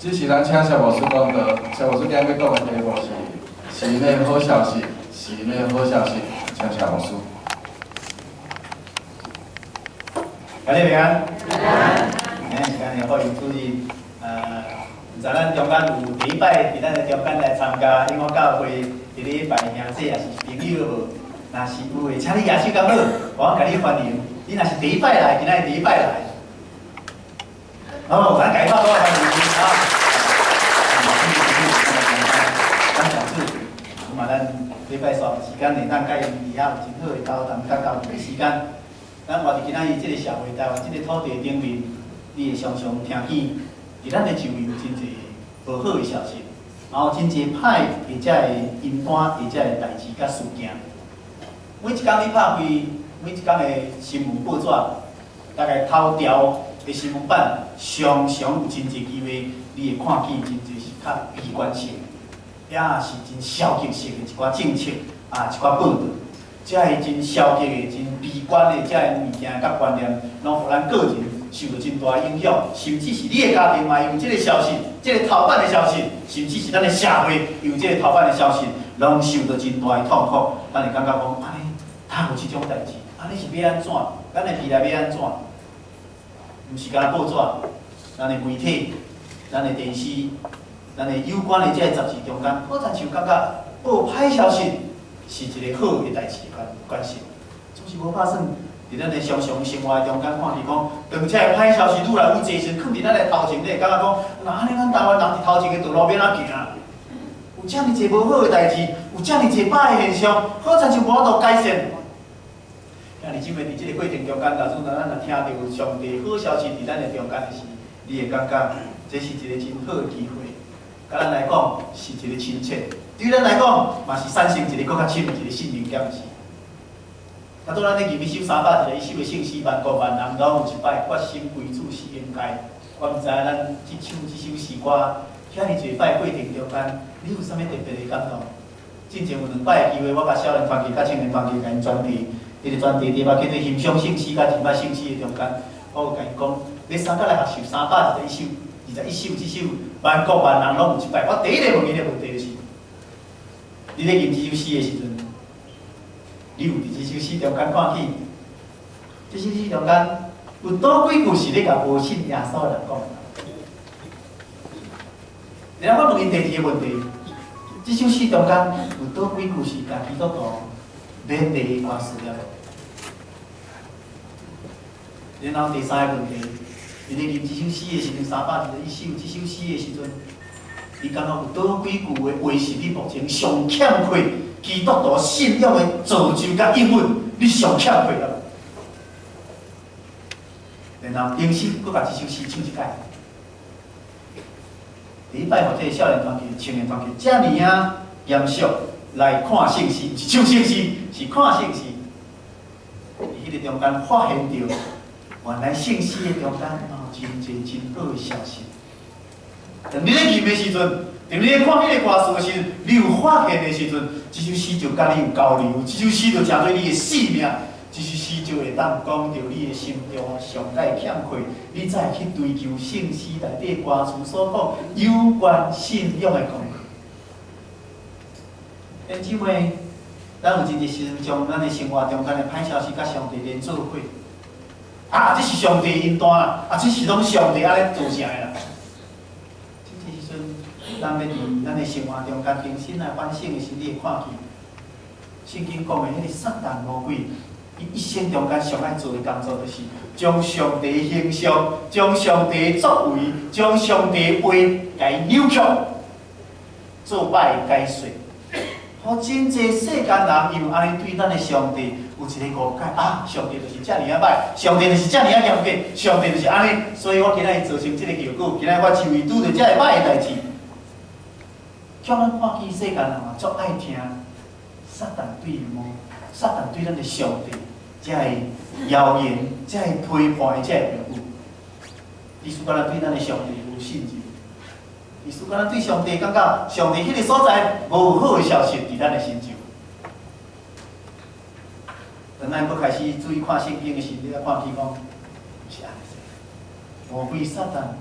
只是咱請蕭牧師講道，蕭牧師今日欲講的題目是神的好消息，神的好消息，請蕭牧師。大家平安。今日時間會好主日，毋知咱中間有第一擺佇咱的中間來參加永和教會佇咧拜兄弟抑是朋友無？若是有的，請你舉手敢好，我共你歡迎。你若是第一擺來，今仔日第一擺來，好，咱共伊拍鼓歡迎啊！感謝主，咁啊，咱禮拜三時間會當佮𪜶佇遐有真好的交談佮交流的時間。咱活佇今仔日這個社會，台灣這個土地頂面，你會常常聽見，佇咱的周圍有真濟無好的消息，然後真濟歹或者會音單，或者會代誌佮事件。每一工你拍開，每一工的新聞報紙，大概頭條的新聞版，常常有真濟機會，你會看見真濟是較悲觀性，也是真消極性的一寡政策啊，一寡報道。這个真消極的、真悲觀的這个物件佮觀念，攏予咱個人受著真大影響，甚至是你的家庭嘛有這个消息，這个頭版的消息，甚至是咱的社會有這个頭版的消息，攏受著真大的痛苦。咱會感覺講，按呢，哪有這種代誌？按呢是欲按怎？咱的未來欲按怎？毋是干焦報紙，咱的媒體、咱的電視、咱的有關的這个雜誌中間，好親像感覺報歹消息是一個好的代誌的關係，總是無拍算。佇咱的常常生活中間看見講，當這个歹消息愈來愈濟時，囥佇咱的頭前，你會感覺講，若按呢，咱台灣人佇頭前的道路欲按怎行？有遮爾濟無好的代誌，有遮爾濟歹的現象，好親像無法度改善。兄弟姊妹，佇這個過程中間，若說咱若聽著上帝好消息佇咱的中間的時，你會感覺這是一個真好的機會。佮咱來講是一個親切，對咱來講嘛是產生一個閣較深的一個信任感是。啊，當咱咧吟彼首321首的聖詩，萬國萬人攏有一擺決心歸主是應該。我毋知影咱這唱這首詩歌，遐爾濟擺過程中間，你有啥物特別的感動？進前有兩擺的機會，我共少年團契佮青年團契共𪜶專題，彼個專題題目叫做欣賞聖詩佮認捌聖詩的中間，我有共𪜶講，你三角來學習321首。21首這首，萬國萬人攏有一擺。我第一个問𪜶的問題就是：你咧吟這首詩的時陣，你有佇這首詩中間看見，這首詩中間有佗幾句是咧共無信耶穌的人講？然後我問𪜶第二个問題：這首詩中間有佗幾句是共基督徒勉勵的歌詞了？然後第三个問題。佇咧吟這首詩的時陣，321首這首詩的時陣，你感覺有佗幾句的話是你目前上欠缺基督徒信仰的造就佮應允，你上欠缺了。然後重新閣共這首詩唱一擺。第一擺予這个少年團契、青年團契遮爾仔嚴肅來看聖詩，毋是唱聖詩，是看聖詩。佇彼个中間發現著，原來聖詩的中間嘛有真濟真好的消息。當你咧吟的時陣，當你咧看彼个歌詞的時陣，你有發現的時陣，這首詩就佮你有交流，這首詩就成做你的生命，這首詩就會當講著你的心中上蓋欠缺，你才會去追求聖詩內底歌詞所講有關信仰的功課。兄姊妹，咱有真濟時陣將咱的生活中間的歹消息佮上帝連做伙。啊！這是上帝恩單啦！啊，這是攏上帝按呢造成的啦。這時陣，咱欲佇咱的生活中間重新來反省的時，你會看見聖經講的彼个撒旦魔鬼，伊一生中間上愛做的工作，就是將上帝形象、將上帝作為、將上帝話共伊扭曲，做歹解說。予真濟世間人因為按呢對咱的上帝有一个誤解啊！上帝就是遮爾仔歹，上帝就是遮爾仔嚴格，上帝就是按呢，所以我今仔日造成這个後果，今仔日我周圍拄著這个歹的代誌。叫咱看見世間人嘛，足愛聽撒旦對魔，撒旦對咱的上帝這个謠言、這个批判的這个評語。意思講咱對咱的上帝無信任。意思講咱對上帝感覺上帝彼个所在無好的消息佇咱的身上。當咱閣開始注意看聖經的時，你才看見講，毋是按呢。魔鬼撒旦，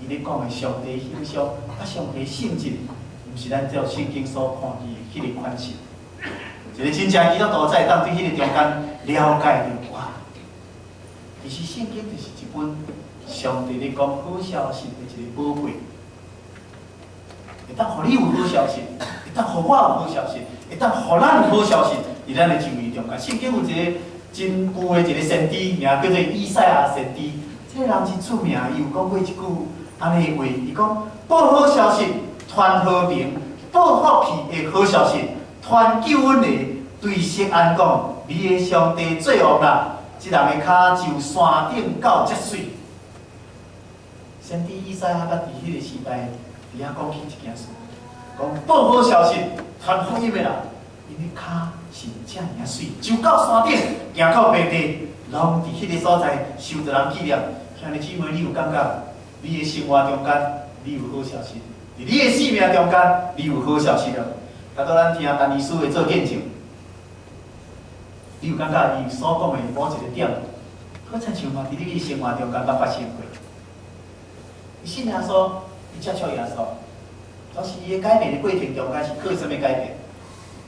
伊咧講的上帝形象，佮上帝性質，毋是咱照聖經所看見的彼个款式。一個真正基督徒才會當對彼個中間了解著，哇！其實聖經就是一本上帝咧講好消息的一個寶貝，會當予你有好消息，會當予我有好消息，會當予咱有好消息，佇咱的生命中間。聖經有一個真舊的一個先知，名叫做以賽亞先知。這個人真出名，伊有講過一句按呢話，伊講報好消息，傳和平；報福氣的好消息，傳救恩的，對錫安講，你的上帝做王啦！這人的跤就山頂到遮媠。先知以賽亞閣佇彼個時代，佇遐講起一件事，講報好消息，傳福音的人，𪜶的跤是遮爾仔媠，就到山頂，行到平地，攏佇彼個所在受著人紀念。兄弟姊妹，你有感覺？你的生活中間，你有好消息；佇你的生命中間，你有好消息了。拄拄咱聽陳醫師的做見證，你有感覺伊所講的某一個點，好親像嘛佇你的生活中間捌發生過。伊信耶穌，伊接觸耶穌，當時伊的改變的過程中間是靠啥物改變？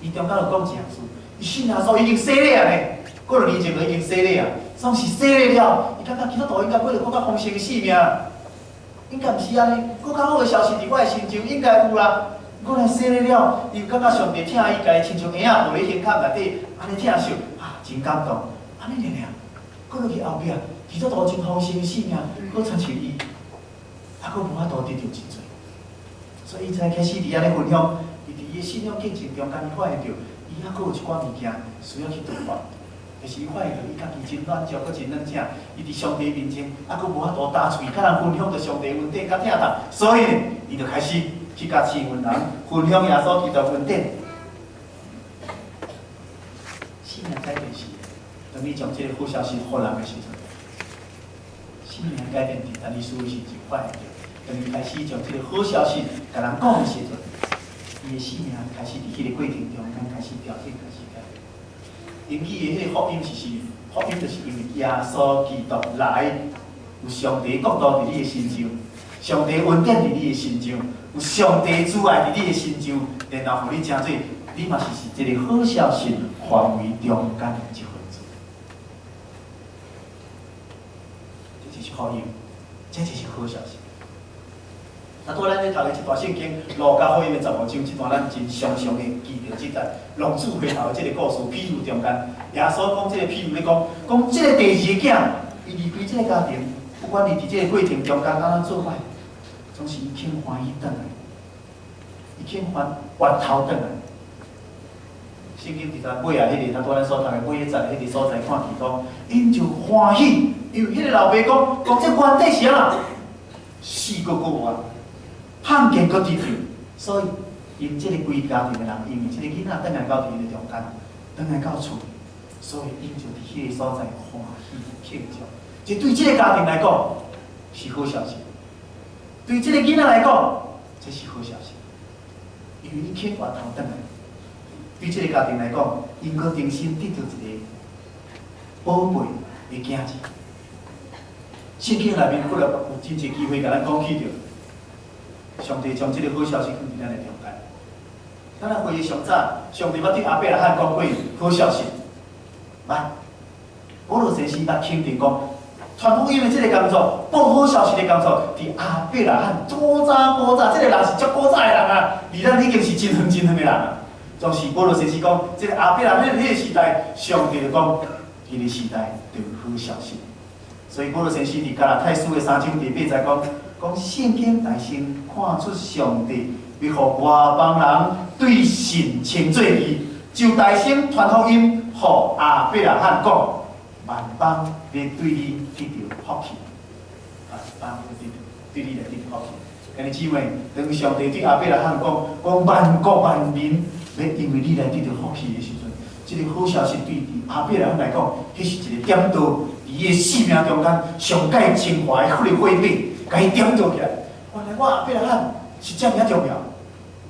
伊中間有講一項事，伊信耶穌已經洗禮啊呢，過兩年前就已經洗禮啊，總是洗禮了，伊感覺基督徒應該過著閣較豐盛的生命，應該毋是按呢，閣較好的消息佇我的心中應該有啦。過來洗禮了，伊有感覺上帝疼伊，共伊親像嬰仔抱咧胸口內底，按呢疼惜，啊，真感動。按呢爾爾，過落去後壁，基督徒真豐盛的生命，好親像伊，猶閣無法度得著真濟。所以伊才開始佇遐咧分享，伊佇伊的信仰見證中間，伊發現著，伊猶閣有一寡物件需要去突破。就是伊發現著伊家己真軟弱，閣真軟正，伊佇上帝面前，猶閣無法度焦喙，佮人分享著上帝恩典佮疼痛，所以呢，伊就開始去共試問人分享耶穌基督恩典。生命改變是，當你將這個好消息予人的時陣，生命改變佇陳醫師的時陣發現著，當伊開始將這個好消息共人講的時陣，伊的生命開始佇彼個過程中間開始調整，開始改變。引起的彼個福音是啥物？福音就是因為耶穌基督來，有上帝國度佇你的身上，上帝恩典佇你的身上，有上帝慈愛佇你的身上，然後予你成做，你嘛是這個好消息範圍中間的一份子。這就是福音，這就是好消息。啊，拄咱咧讀的這段聖經，路加福音的15章，這段咱真常常會記著這段浪子回頭的這個故事。譬喻中間，耶穌講這個譬喻咧講，講這個第二個囝，伊離開這個家庭，不管伊佇這個過程中間按怎做歹，總是伊肯歡喜轉來，伊肯還回頭轉來。聖經佇尾仔彼個，拄咱所讀的尾仔節彼個所在看見講，𪜶就歡喜，因為彼個老爸講，講這原底是按怎，死閣復活。看見閣得著，所以𪜶這個規家庭的人，因為這個囡仔轉來到佇彼個中間，轉來到厝，所以𪜶就佇彼個所在歡喜慶祝。這對這個家庭來講是好消息，對這個囡仔來講，這是好消息，因為伊肯回頭轉來。對這個家庭來講，𪜶閣重新得著一個寶貝的囝兒。聖經內面過來有真濟機會共咱講起著。上帝將這個好消息放佇咱的中間。咱來回憶上早，上帝捌對亞伯拉罕講過好消息，捌。保羅先生捌肯定講，傳福音的這個工作，報好消息的工作，佇亞伯拉罕古早古早，這個人是足古早的人啊，離咱已經是真遠真遠的人啊。總是保羅先生講，這個亞伯拉罕彼個時代，上帝就講，彼個時代就有好消息。所以保羅先生佇加拉太書的3章第8節講。講聖經大聲看出上帝欲予外邦人對神稱做義，就大聲傳福音，予亞伯拉罕講，萬邦欲對你得著福氣，萬邦欲對你來得著福氣。兄弟姊妹，當上帝對亞伯拉罕講，講萬國萬民欲因為你來得著福氣的時陣，這個好消息對亞伯拉罕來講，彼是一個點燈，佇伊的生命中間上蓋精華的彼個火把。共伊點著起來，原來我亞伯拉罕是遮爾仔重要，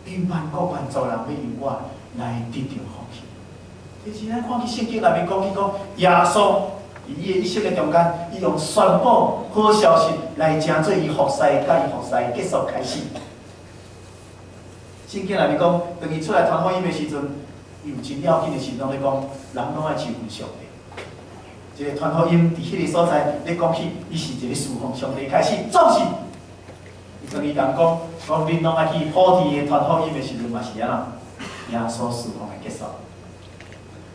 因萬國萬族人欲因我來得著福氣。其實咱看去聖經內面講去講，耶穌伫伊的一生的中間，伊用宣布好消息來成做伊服侍，佮伊服侍結束開始。聖經內面講，當伊出來傳福音的時陣，伊有真要緊的時陣咧講，人攏愛侍奉上帝。這個傳福音佇彼个所在，咧講起，伊是一个侍奉上帝開始，總是，伊當伊共講，講恁攏愛去普天的傳福音的時陣，嘛是按怎？耶穌侍奉的結束。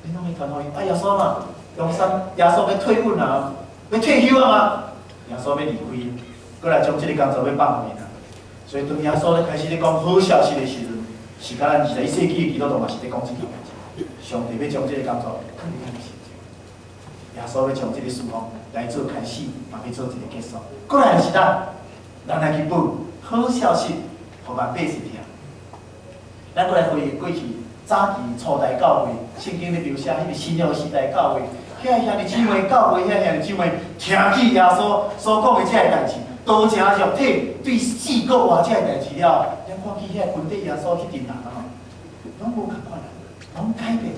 恁攏去傳福音，啊耶穌嘛，中山耶穌欲退伍啊，欲退休啊嘛，耶穌欲離開，閣來將這个工作欲放予𪜶啊。所以當耶穌咧開始咧講好消息的時陣，是佮咱21世紀的基督徒嘛是咧講這件代誌。上帝欲將這个工作囥佇咱的身上，耶穌欲將這个侍奉來做開始，嘛欲做一个結束。閣來就是咱，咱來去報好消息，予萬百姓聽。咱閣來回憶過去早期初代教會，聖經咧描寫彼个新約時代教會，遐兄弟姊妹教會，遐兄弟姊妹聽起耶穌所講的這个代誌，道成肉體對死閣活這个代誌了，咱看起遐群體耶穌彼陣人啊，攏無仝款啊，攏改變。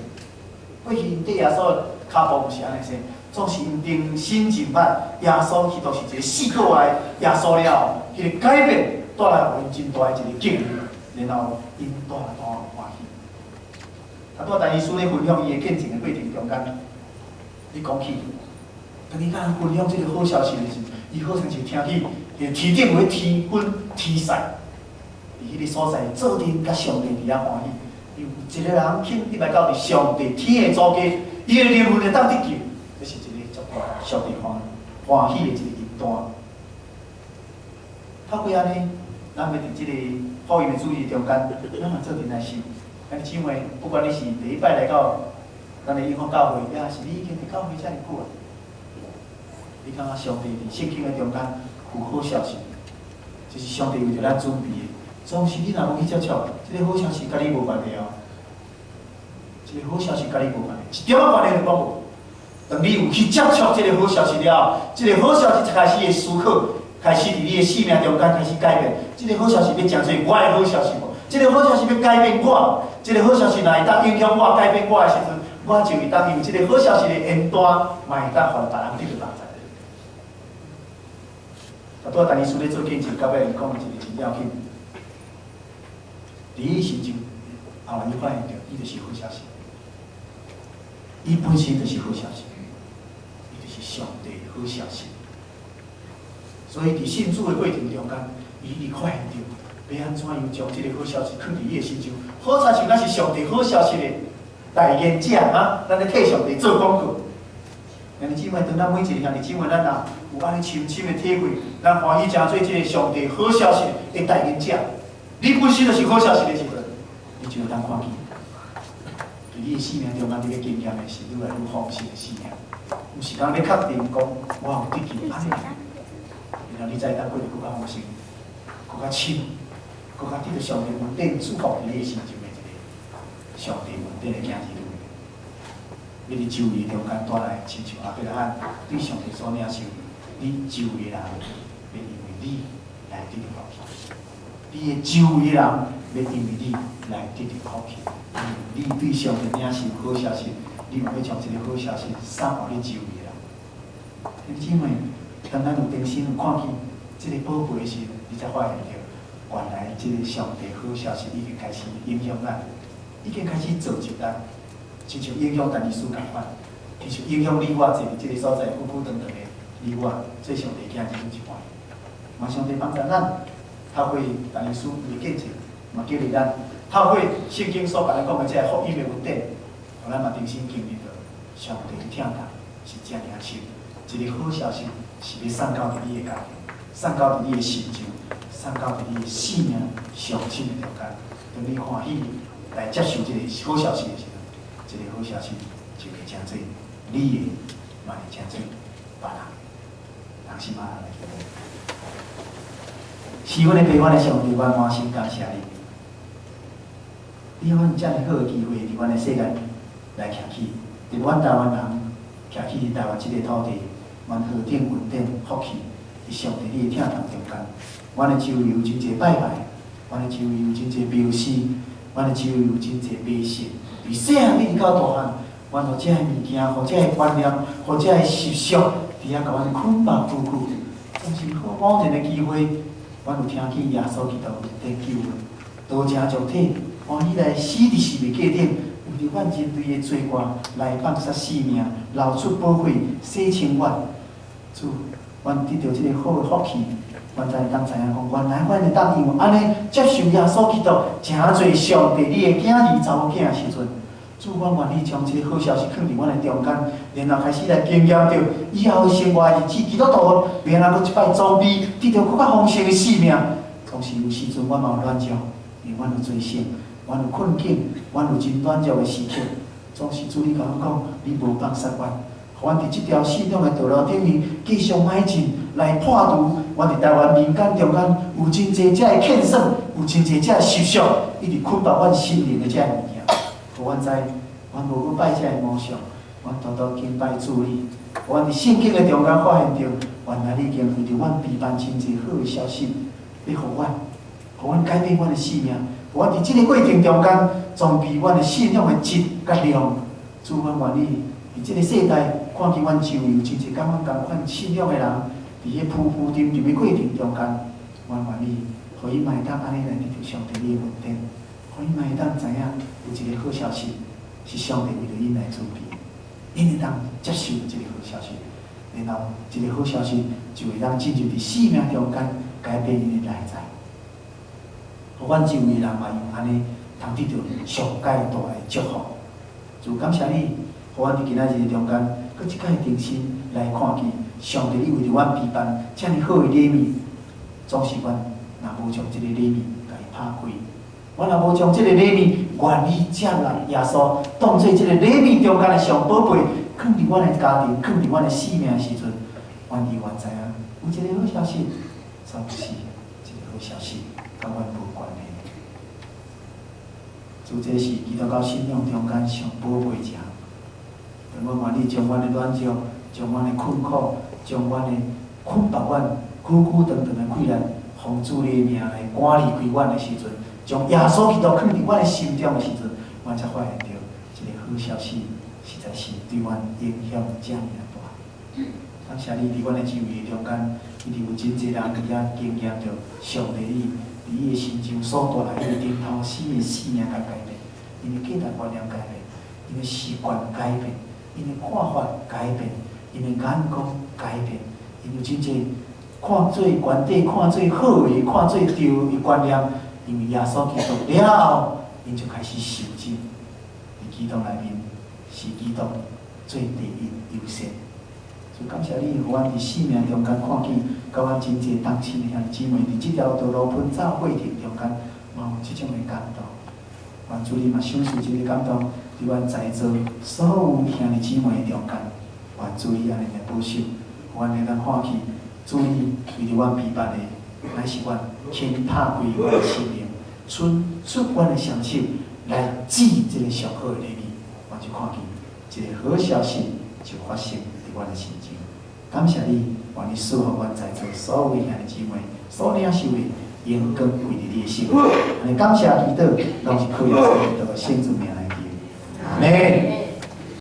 過去𪜶綴耶穌跤步毋是按呢說，總是𪜶重新認捌耶穌，彼都是一个死閣活的耶穌了，彼个改變帶來予𪜶真大的一個經歷，然後𪜶帶來大歡喜。啊，拄陳醫師咧分享伊的見證的過程中間，你講起，當伊佮人分享這个好消息的時，伊好像是聽起天頂有咧天昏天散，佇彼个所在做陣佮上帝佇遐歡喜。有一个人肯入來到佇上帝天的祖家，伊的靈魂會當得救，這是一个足大上帝歡歡喜的一个一段。透過按呢，咱欲佇這个福音的主日中間，咱嘛做陣來想。兄弟姊妹，不管你是第一擺來到咱的永福教會，抑是你已經佇教會遮爾久啊，你感覺上帝佇聖經的中間有好消息，這是上帝為著咱準備的。總是你若無去接觸，這个好消息佮你無關係哦。這个好消息佮你無關係，一點仔關係都無。當你有去接觸這个好消息了後，這个好消息才開始會思考，開始佇你的生命中間開始改變。這个好消息欲成做我的好消息無？這个好消息欲改變我，這个好消息若會當影響我、改變我的時陣，我就會當因為這个好消息的緣單，嘛會當予別人得著幫助。啊，拄仔陳醫師咧做見證，到尾伊講一个真要緊。佇伊心中，後來伊發現著，伊就是好消息。伊本身就是好消息，伊就是上帝好消息。所以佇信主的過程中間，伊一直發現著，欲按怎樣將這个好消息囥佇伊的心中。好親像咱是上帝好消息的代言者啊，咱咧替上帝做廣告。兄弟姊妹，當咱每一个兄弟姊妹，咱若有按呢深深的體會，咱歡喜成做這个上帝好消息的代言者。你本身就是好消息的時陣，你就會當看見，佇你的生命中間，你欲經驗的是愈來愈豐盛的生命。毋是講欲確定講我有得救按呢，然後你才會當過得閣較豐盛、閣較深、閣較得著上帝恩典祝福佇你的心中的一个上帝恩典的囝兒女。你佇周圍中間帶來，親像亞伯拉罕對上帝所領受，你周圍人欲因為你來得著福氣。你的周圍人欲因為你來得著福氣，因為你對上帝領受好消息，你嘛欲將這个好消息散予你周圍人。兄弟姊妹，當咱有重新有看見這个寶貝的時，你才發現著，原來這个上帝好消息已經開始影響咱，已經開始造就咱，親像影響陳醫師仝款，親像影響你我坐佇這个所在久久長長的你我做上帝囝兒女一般。嘛，上帝幫助咱。透過陳醫師伊的見證，嘛激勵咱。透過聖經所共咱講的這个福音的恩典，予咱嘛重新經歷著上帝的疼痛是遮爾深。一个好消息是欲送到佇你的家庭，送到佇你的心中，送到佇你的生命上深的中間。當你歡喜來接受這個好消息的時陣，這个好消息就會成做你的，嘛會成做別人的。人是馬上來祈禱。是阮的父，阮的上帝，阮滿心感謝你。你予阮遮爾好的機會，佇阮的世界來徛起，佇阮台灣人徛起佇台灣這个土地，阮何等恩典福氣，佇上帝你的疼痛中間，阮的周圍有真濟拜拜，阮的周圍有真濟廟師，阮的周圍有真濟迷信。佇細漢一直到大漢，阮予這个物件，予這个觀念，予這个習俗，佇遐共阮捆綁縛縛。總是好偶然的機會，阮有聽見耶穌基督的救恩，道成肉體，歡喜來死佇十字架頂，為著阮人類的罪過來放殺性命，流出寶血，洗清阮。主，阮得著這个好的福氣，阮才會當知影講，原來阮會當因為按呢接受耶穌基督，成做上帝你的囝兒查某囝的時陣，主，阮願意將這个好消息囥佇阮的中間，然後開始來經驗著以後的生活日子，基督徒袂按怎閣這擺裝備，得著閣較豐盛的生命。總是有時陣阮嘛有軟弱，因為阮有罪性，阮有困境，阮有真軟弱的時刻。總是主你共阮講，你無放殺阮，予阮佇這條信仰的道路頂面繼續邁進，來破除阮佇台灣民間中間有真濟這个騙算，有真濟這个習俗，一直捆綁阮心靈的這个物件。予阮知，阮無閣拜這个偶像，阮獨獨敬拜主你。予阮佇聖經的中間發現著，原來你已經為著阮備辦真濟好的消息，欲予阮，予阮改變阮的生命。予阮佇這个過程中間，裝備阮的信仰的質佮量。主，阮願意佇這个世代看見阮周圍有真濟佮阮仝款信仰的人，佇彼浮浮沉沉的過程中間，阮願意予伊嘛會當按呢來得著上帝你的恩典，予伊嘛會當知影有一个好消息，是上帝為著𪜶來準備，𪜶會當接受這个好消息，然後這个好消息就會當進入佇生命中間，改變𪜶的內在。予阮周圍人嘛用按呢，通得著上蓋大的祝福。主感謝你，予阮佇今仔日中間，閣一擺重新來看見上帝你為著阮備辦遮爾好的禮物，總是阮若無將這个禮物共伊拍開，阮若無將這个禮物願意接納耶穌，當做這个禮物中間的上寶貝，囥佇阮的家庭，囥佇阮的生命的時陣，阮猶原知影有一個好消息，總是一個好消息，佮阮無關係。主，這是基督教信仰中間上寶貝一項。阮願意將阮的軟弱、將阮的困苦、將阮的捆綁阮久久長長的困難，奉主你的名來趕離開阮的時陣，將耶穌基督囥佇阮的心中的時陣，阮才發現著這个好消息，實在是對阮影響遮爾啊大。感謝你佇阮的周圍中間，一定有真濟人佇遐經驗著上帝你佇伊的身上所帶來彼个頂頭死的生命共改變，𪜶的價值觀念改變，𪜶的習慣改變，𪜶的看法改變，𪜶的眼光改變，𪜶有真濟看做觀點、看做好的、看做對的觀念，因為耶穌基督了後，𪜶就開始修正。佇基督內面，是基督做第一優先。就感謝你，予阮佇生命中間看見，佮阮真濟同心的兄弟姊妹，佇這條道路奔走過程中間，嘛有這種的感動。願主你嘛賞賜這個感動，佇阮在座所有兄弟姊妹的中間，願主你按呢來保守，予阮會當看見主你為著阮備辦的，乃是阮肯拍開阮的心靈，伸出阮的雙手來接這个上好的禮物，阮就看見一个好消息就發生佇阮的身上。感謝你，願你賜福阮在座所有兄弟姊妹所領受的榮光歸佇你的聖名。按呢感謝祈禱，攏是靠耶穌基督的聖子名來求。阿門。